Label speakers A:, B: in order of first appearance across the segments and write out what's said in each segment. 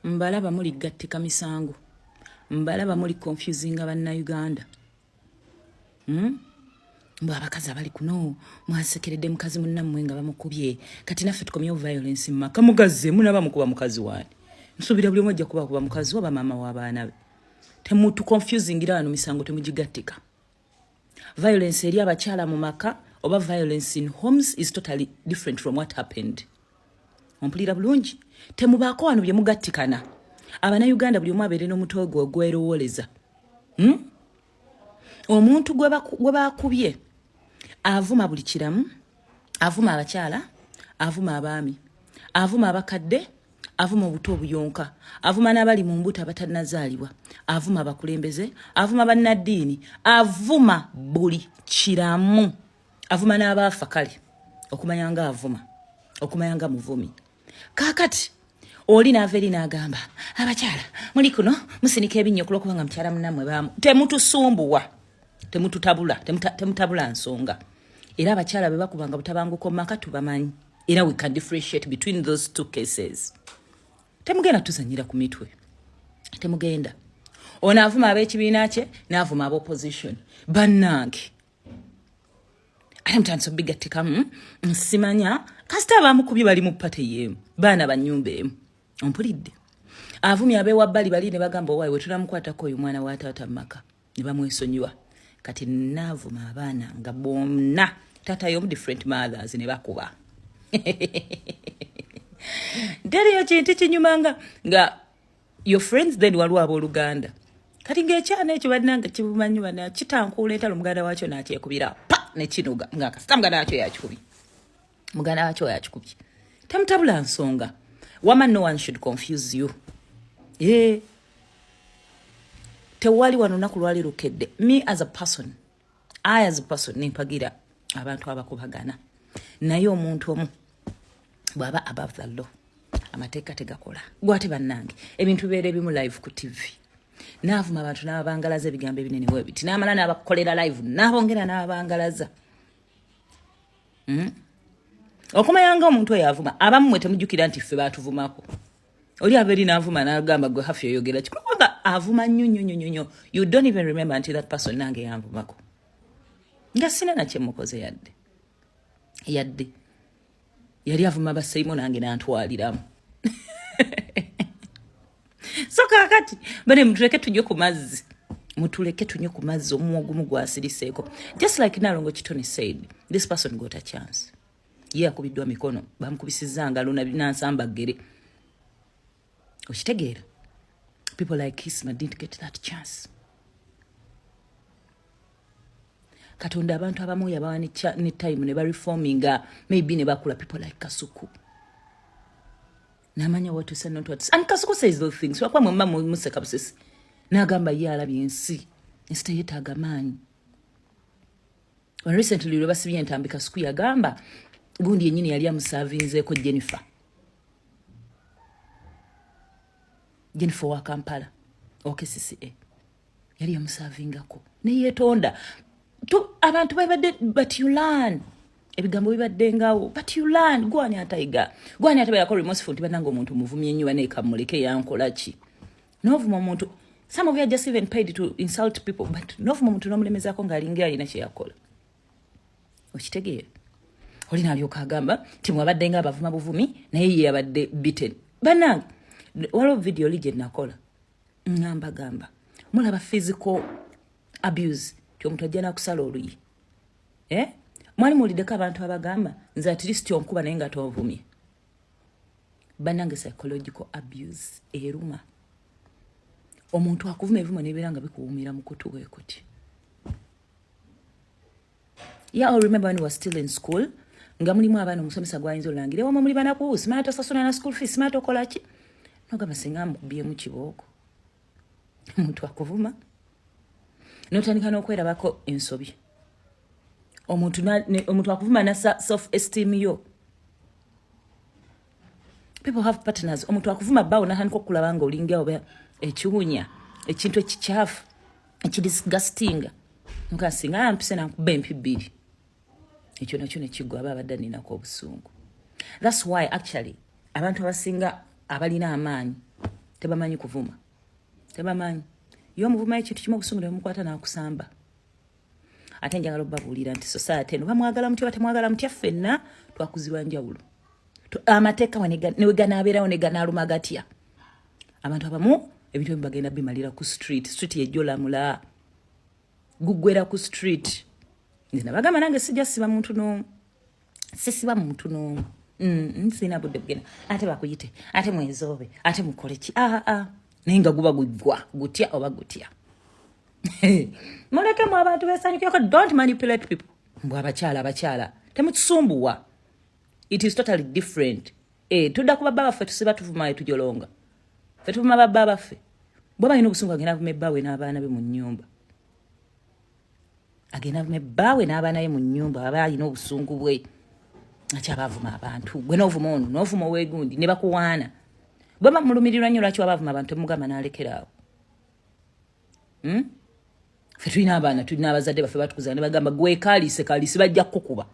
A: Mbalaba muli gattika misango, mbalaba muli confusinga Bannayuganda. Mbu abakazi abali kuno mwasekeredde mukazi munnammwe nga bamukubye, kati naffe tukomyewo violence mu maka. Mugazze munaba mukuba mukazi wani? Nsuubira buli omu ajja kuba kuba mukazi oba maama w'abaana be. Temutuconfusingira wano, misango temugigattika. Violence eri abakyala mu maka oba violence in homes is totally different from what happened. Ompulira bulungi? Temubaako wano bye mugattikana. Abannayuganda, buli omu abeere n'omutwe gwe ogwerowooleza. Omuntu gwe bakubye avuma buli kiramu, avuma abakyala, avuma abaami, avuma abakadde, avuma obuto obuyonka, avuma n'abali mu mbuto abatannazaalibwa, avuma abakulembeze, avuma bannaddiini, avuma buli kiramu, avuma n'abaafa. Kale okumanya nga avuma, okumanya nga muvumi. Kaakati oli naava eri n'agamba, "Abakyala muli kuno musinika ebinnyo kulwokubanga mukyala munammwe baamu." Temutusumbuwa, temututabula, temutabula nsonga. Era abakyala bwe bakubanga butabanguko mu maka tubamanyi, era we can differentiate between those two cases. Temugenda tuzanyira ku mitwe, temugenda. Ono avuma ab'ekibiina kye, n'avuma ab'opposition. Bannange, ate mutandisa obigattikamu. Nsimanya kasita abamukubye bali mu party yeemu, baana banyumba emu. Ompulidde? Avumye abeewabbali bali ne bagamba, "Owaayi, we tunamukwatako oyo mwana wa taata mu maka," ne bamwesonyiwa. Kati naavuma abaana nga bonna taata y'omu, different mothers, ne bakuba. Teriyo kintu kinyumanga nga your friends, then waliwo abooluganda. Kati ng'ekyana ekyo bannanga kibumanyi bana kitankuula entalo, muganda waakyo n'akyekubira pa nekinuga nga kasita muganda waakyo yakikubye, muganda waakyo yakikubye. Temutabula nsonga. Wama, no one should confuse you. E tewali wano lunaku lwali lukedde. Me as a person, I as a person, nempagira abantu abakubagana, naye omuntu omu bw'aba above the law, amateeka tegakola. Gwate bannange, ebintu bibeera ebimu live ku TV, naavuma abantu n'ababangalaza ebigambo ebinene webiti, n'amala n'abakolera live, n'abongera n'ababangalaza. Okumanya omuntu oyo avuma, abamu mwe temujjukira nti ffe baatuvumako. Oli aba eri n'avuma n'agamba, "Gwe Hafi oyogera ki?" Kubanga avuma nnyo nnyo nnyo nnyo, you don't even remember nti that person nange yanvumako nga sina nakyemukoze yadde yadde. Yali avuma baseimo, nange nantwaliramu. So kaakati bane, mutuleke tunywe ku mazzi, mutuleke tunywe ku mazzi. Omumwa ogumu gwasiriseeko. Just like Nalongo Kitone said, this person got a chance. Ye akubiddwa mikono, bamukubisizza ngalo nansamba ggere. Okitegeera? People like Isma didn't get that chance. Katonda abantu abamu yabawa ne time ne bareforminga, maybe ne bakula. People like Kasuku namanya what to say, not what to say. And Kasuku says those things. Lwakuba mwe muba museka busesi. N'agamba ye alabye ensi, ensi teyetaaga maanyi. Recently lwe basibye entambi, Kasuku yagamba gundi yennyini yali amusaavinzeeko, Jennifer, Jennifer wa Kampala oKCCA, yali yamusaavingako neyeetonda. Abantu babadde, but you learn. Ebigambo bibaddengawo, but you learn. Gwani atayiga? Gwani atabeerako remorseful nti, "Bannange, omuntu muvumye nnyo, baneekamuleke, yankola ki?" Novuma omuntu, some of you are just even paid to insult people, but novuma omuntu n'omulemezaako ng'alinga alina kyeyakola. Okitegeera? Oli nalyoka agamba nti mwabadde nga abavuma buvumi, naye ye yabadde beaten. Bannange, waliwo video oli gye nakola ngamba gamba, mulaba physical abuse ti omuntu ajja nakusala oluyi, eh? Mwali muwuliddeko abantu abagamba, "Nze at least onkuba naye nga tonvumye." Bannange, psychological abuse eruma. Omuntu akuvuma ebivumo nebeera nga bikuwumira mu kutu bwekuti. Yeah, I remember when we were still in school, nga mulimu abaana omusomesa gwayinza olangira, "Ewamwe muli banaku, simala tosasula na school fees, simala tokola ki." Nogamba, "Singa mukubyemu kibooko." Omuntu akuvuma notandika n'okwerabako ensobi. Omuntu akuvuma nasa self esteem yo. People have partners, omuntu akuvuma bbaawo natandika okulaba nga olinga oba ekiwunya, ekintu ekikyafu, ekidisgustinga, nga singa ampise nankuba empi bbiri, ekyo nakyo nekigwa, aba abadde aninako obusungu. That's why actually abantu abasinga abalina amaanyi Tebamanyi kuvuma, tebamanyi. Ye omuvumayo ekintu kimu, obusungu ne bumukwata n'akusamba. Ate njagala obabuulira nti society eno, bamwagala mutya, batemwagala mutya, ffenna twakuzibwa njawulo. Amateeka ne weganaabeerawo ne ganaaluma gatya, abantu abamu ebintu ebimu bagenda bimalira ku street. Street yejjolamula, guggwera ku street. Nze nabagamba, nange sijja siba muntu n'omu, sisiba muntu n'omu. Sirina budde bugenda ate bakuyite, ate mwezoobe, ate mukole ki. Aa ah, ah. Naye nga guba guggwa gutya oba gutya, mulekemu abantu besanyukirako. Don't manipulate people. Mbw abakyala, abakyala temutusumbuwa. It is totally different. Tudda ku babba baffe, tusiba tuvuma, tujolonga. Fe tuvuma babba baffe? Bwe balina obusungu, agenda avuma ebbaawe n'abaana be mu nnyumba, agenda avuma ebbaawe n'abaana be mu nnyumba. Aba alina obusungu bwe, akyaba avuma abantu. Gwe n'ovuma ono, n'ovuma oweegundi, ne bakuwaana. Bwe bamulumirirwa nnyo, lwaki waba avuma abantu temugamba n'alekeraawo? Fe tulina abaana, tulina abazadde baffe batukuza ne bagamba, "Gwe kaliise kaliise, bajja kukukuba."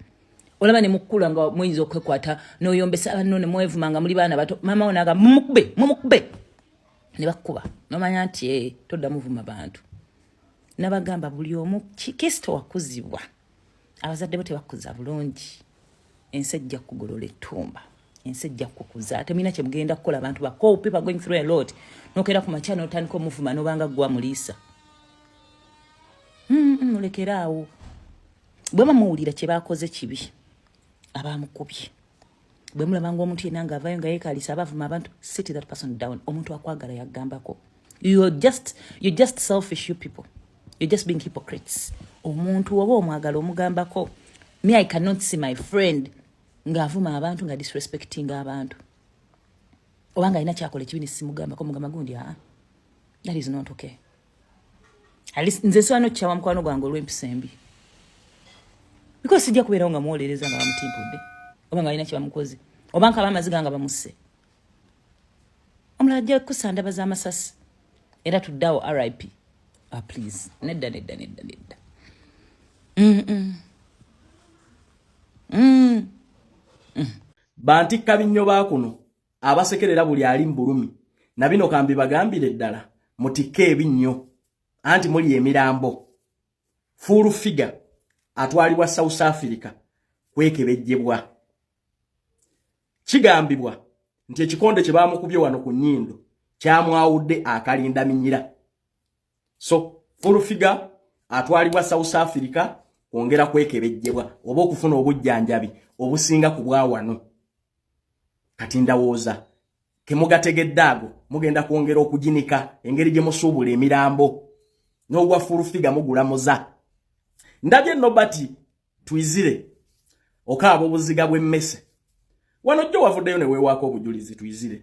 A: Olaba ne mukula nga muyinza okwekwata n'oyombesa banno ne mwevuma nga muli baana bato. Maama wo naga, "Mumukube, mumukube," ne bakkuba, nomanya nti todda muvuma bantu. Nabagamba, buli omu kisito wakuzibwa, abazadde bo tebakuza bulungi, ensi ejja kugolola ettumba, ensi ejja kukuza. Temulina kyemugenda kukola. Abantu bako, people are going through a lot. Nokeera ku makya notandika omuvuma, nobanga gwa muliisa. Mulekere awo. Bwe bamuwulira kye bakoze kibi, abamukubye, bwe mulabanga omuntu yenna ng'avaayo nga yeekalisa, abavuma abantu, sit that person down. Omuntu akwagala yagambako. You're just selfish, you people. You're just being hypocrites. Omuntu oba omwagala, omugambako. Me, I cannot see my friend ng'avuma abantu, nga disrespecting abantu, oba nga alina kyakola ekibi nesimugambako. Mugamba, "Gundi, aa, that is not okay." At least nze nsobola nokukyawa mukwano gwange olw'empisa embi, because sijja kubeerawo nga muwolereza nga bamutimpudde, oba nga alina kyebamukoze, oba nkaba amaziga nga bamusse. Omulala ajja kusa ndaba z'amasasi era tuddeawo RIP. Ah, please, nedda, nedda, nedda, nedda.
B: Bantikka binnyo baakuno abasekerera buli ali mu bulumi. Na bino kambi bagambire ddala, mutikke ebinnyo, anti muli emirambo. Full Figure atwalibwa South Africa kwekebejjebwa. Kigambibwa nti ekikonde kye baamukubye wano ku nnyindo kyamwawudde akalinda minyira. So Full Figure atwalibwa South Africa kwongera kwekebejjebwa oba okufuna obujjanjabi obusinga ku bwa wano. Kati ndawooza kemugategedde ago, mugenda kwongera okuginika engeri gye musuubula emirambo n'ogwa Full Figure mugulamuza. Ndabye Nobert Twizire okaaba obuziga bw'emmese. Wano jjo wavuddeyo ne weewaako obujulizi, Twizire,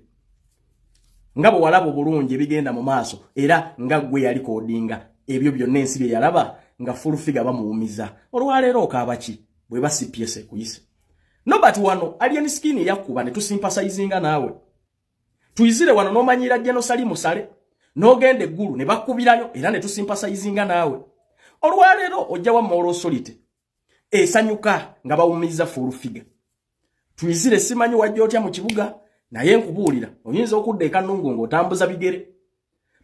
B: nga bwe walaba obulungi ebigenda mu maaso, era nga ggwe yali koodinga ebyo byonna ensi bye yalaba nga Full Figure bamuwumiza. Olwaleero okaaba ki bwe ba CPS ekuyise? Nobert, wano Alien Skin yakkuba ne tusympathizinga naawe. Twizire, wano n'omanyiira Geno Salimu Sale, n'ogenda eggulu ne bakkubirayo era ne tusympathizinga naawe. Olwaleero ojja wa moral authority esanyuka nga bawumiriza Full Figure. Twizire, simanyi wajja otya mu kibuga, naye nkubuulira, oyinza okudda ekanungu ng'otambuza bigere.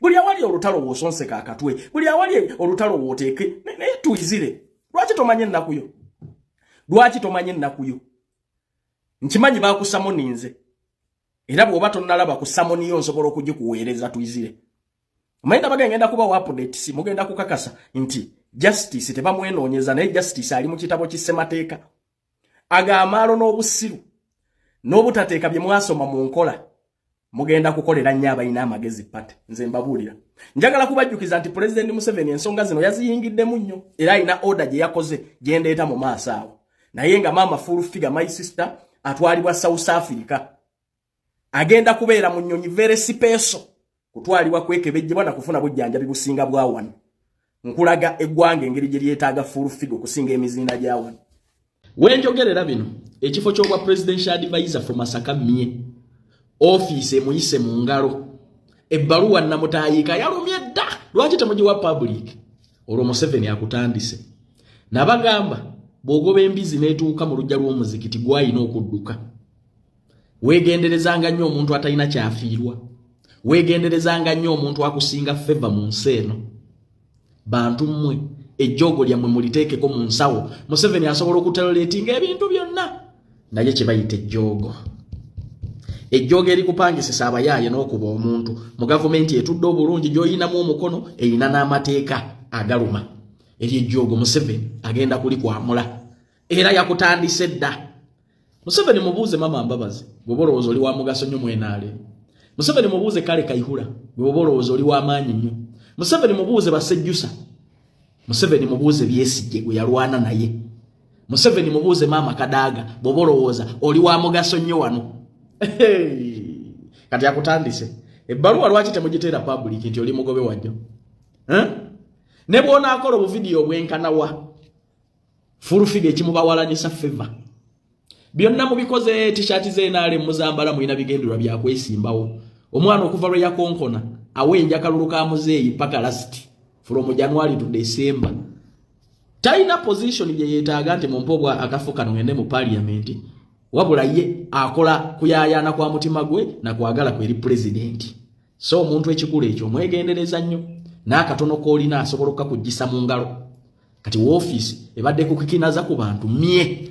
B: Buli awali olutalo w'osonseka akatwe, buli awali olutalo w'oteeke. Naye Twizire, lwaki tomanyi ennaku yo? Lwaki tomanyi ennaku yo? Nkimanyi baakusamoninze, era bw'oba tonnalaba ku summon yo, nsobola okugikuweereza. Twizire, omanyi ndabaga ngenda kuba updates, mugenda kukakasa nti justice tebamwenoonyeza, naye justice ali mu kitabo ky'issemateeka. Aga amaalo n'obusiru n'obutateeka bye mwasoma mu nkola, mugenda kukolera nnyo abalina amagezi pate. Nze mbabuulira, njagala kubajjukiza nti Pulezidenti Museveni ensonga zino yaziyingiddemu nnyo, era alina order gye yakoze gye ndeeta mu maaso awo. Naye nga maama Full Figure, my sister, atwalibwa South Africa, agenda kubeera mu nnyonyi very special kutwalibwa kwekebejjebwa na kufuna bujjanjabi businga bwa wano. Nkulaga eggwanga engeri gye lyetaaga Full Figure okusinga emizinda gya wano. Wenjogerera bino, ekifo ky'obwa presidential advisor for Masaka mie ofiisi emuyise mu ngalo. Ebbaluwa namutaayiika yalumye dda, lwaki temugiwa public? Olwo Museveni akutandise. Nabagamba, bw'ogoba embizi n'etuuka mu luggya lw'omuzikiti, gwayina okudduka. Weegenderezanga nnyo omuntu atalina kyafiirwa.
C: Weegenderezanga nnyo omuntu akusinga favor mu nsi eno. Bantu mmwe, ejjoogo lyammwe muliteekeko mu nsawo. Museveni asobola okutoleratinga ebintu byonna, naye kye bayita ejjoogo, ejjoogo erikupangisisa abayaaye n'okuba omuntu mu gavumenti etudde obulungi gy'oyinamu omukono, erina n'amateeka agaluma, eri ejjoogo Museveni agenda kulikwamula, era yakutandise dda. Museveni mubuuze Mama Mbabazi, bw'oba olowooza oli wa mugaso nnyo mwenaale. Museveni mubuuze Kale Kaihura, bw'oba olowooza oli wa maanyi nnyo. Museveni mubuuze Basejjusa. Museveni mubuuze Besigye gwe yalwana naye. Museveni mubuuze Maama Kadaaga, bw'oba olowooza oli wa mugaso nnyo wano. Kati akutandise ebbaluwa, lwaki temugiteera public nti oli mugobe wajjo? Ne bw'onaakola obuvidiyo obwenkanawa, Full Figure ekimubawalanyisa favor byonna mubikoze. Tishaati z'enaale muzambala, mulina bigendererwa byakwesimbawo. Omwana okuva lwe yakonkona awenja kalulu ka muzeeyi paka last, from January to December, talina position gye yeetaaga nti mumpe obwa akafo kano ngende mu parliament, wabula ye akola kuyayaana kwa mutima gwe nakwagala kwe eri pulezidenti. So omuntu ekikulu ekyo omwegendereza nnyo, n'akatono k'olina asobola okukakugisa mu ngalo. Kati woofiisi ebadde kukikinaza ku bantu mye,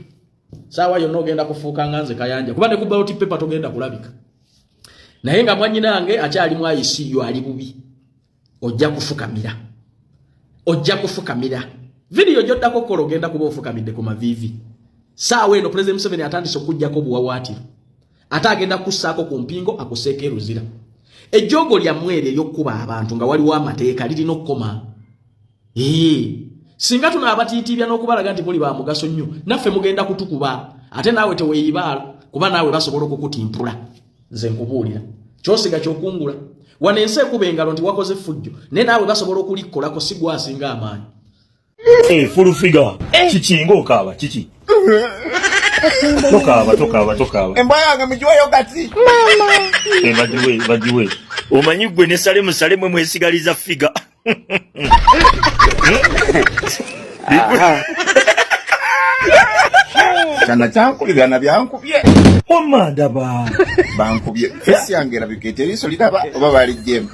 C: saawa yonna ogenda kufuuka nga nze Kayanja, kuba ne ku ballot paper togenda kulabika. Naye nga mwanyinange akyalimu ICU, ali bubi, ojja kufukamira, ojja kufukamira. Vidiyo gyoddako kola ogenda kuba ofukamidde ku maviivi. Saawa eno President Museveni atandise okugjako obuwawaatiro, ate agenda kussaako ku mpingo akuseeko eruzira. Ejjoogo lyammwe eryo eryokkuba abantu nga waliwo amateeka lirina okukoma. Singa tunaabatiitiibya n'okubalaga nti muli ba mugaso nnyo, naffe mugenda kutukuba. Ate naawe teweeyibaala, kuba naawe basobola okukutimpula. Nze nkubuulira, kyosiga kyokungula. Wano ensi ekuba engalo nti wakoze effujjo, naye naawe basobola okulikkolako, si gwasinga amaanyi.
D: Hey, Full Figure. Kiki ng'okaaba? Kiki? Tokaaba, tokaaba, tokaaba.
E: Embwa yange mugiweyo kati.
D: Eh, bagiwe, bagiwe. Omanyi gwe ne Salemu, Salemu mwesigaliza figure.
E: Kyana kyankulira na byankubye.
D: Wamma ndaba.
E: Bankubye. Face yange erabika eti eriiso liraba oba balijjemu.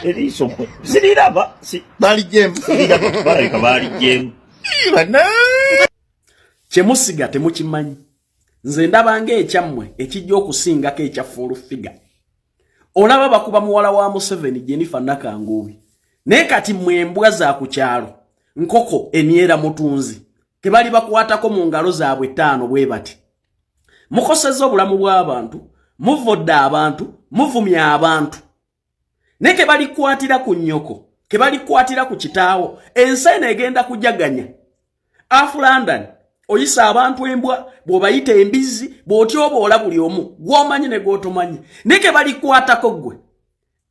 D: Eriiso siriraba. Si
E: Balijjemu.
D: Siriraba. Balabika balijjemu.
E: Bana.
B: Kyemusiga temukimanyi. Nze ndaba ng'ekyammwe ekijja okusingako ekya Full Figure. Olaba bakuba muwala wa Museveni, Jennifer Nakanguubi, naye kati mmwe embwa za ku kyalo, nkoko emyera mutunzi, tebali bakwatako mu ngalo zaabwe ttaano bwe bati. Mukosezza obulamu bw'abantu, muvodde abantu, muvumya abantu, naye kebalikwatira ku nnyoko, kebalikwatira ku kitaawo, ensi eno egenda kujaganya. Afu London oyisa abantu embwa, bw'obayita embizzi, bw'otyoboola buli omu gw'omanyi ne gw'otomanyi, naye kebalikwatako ggwe,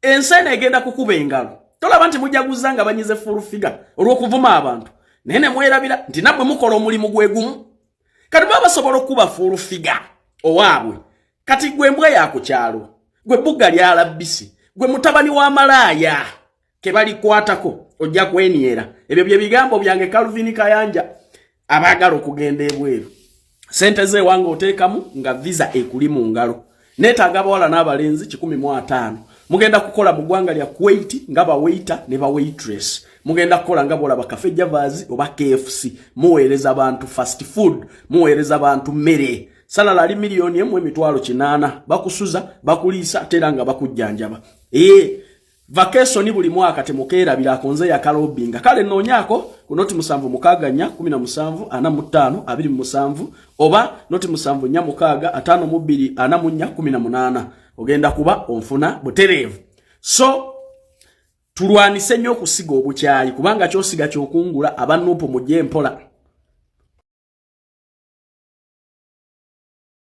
B: ensi eno egenda kukuba engalo. Tolaba nti mujaguza nga banyize Full Figure olw'okuvuma abantu, naye ne mwerabira nti nammwe mukola omulimu gwe gumu. Kati baba basobola okukuba Full Figure owaabwe, kati gwe embwa ya ku kyalo, gwe bugga lya labbisi, gwe mutabani wa malaaya, kebalikwatako ojja kwenyera. Ebyo bye bigambo byange, Calvin Kayanja. Abaagala okugenda ebweru, sente zeewange oteekamu nga visa ekuli mu ngalo. Neetaaga abawala n'abalenzi 150. Mugenda kukola mu ggwanga lya Kuwait nga bawaiter ne bawaitress. Mugenda kukola nga bolaba Cafe Javas oba KFC, muweereza bantu fast food, muweereza bantu mmere. Salary ali 1,800,000. Bakusuza, bakuliisa, ate era nga bakujjanjaba. Ee, vacation buli mwaka, temukeerabira akonze yakalobinga. Kale noonyaako ku 076 417 45 27 oba 0746 52 44 18, ogenda kuba onfuna butereevu. So tulwanise nnyo okusiga obukyayi, kubanga kyosiga kyokungula. Abanuupu mujje empola.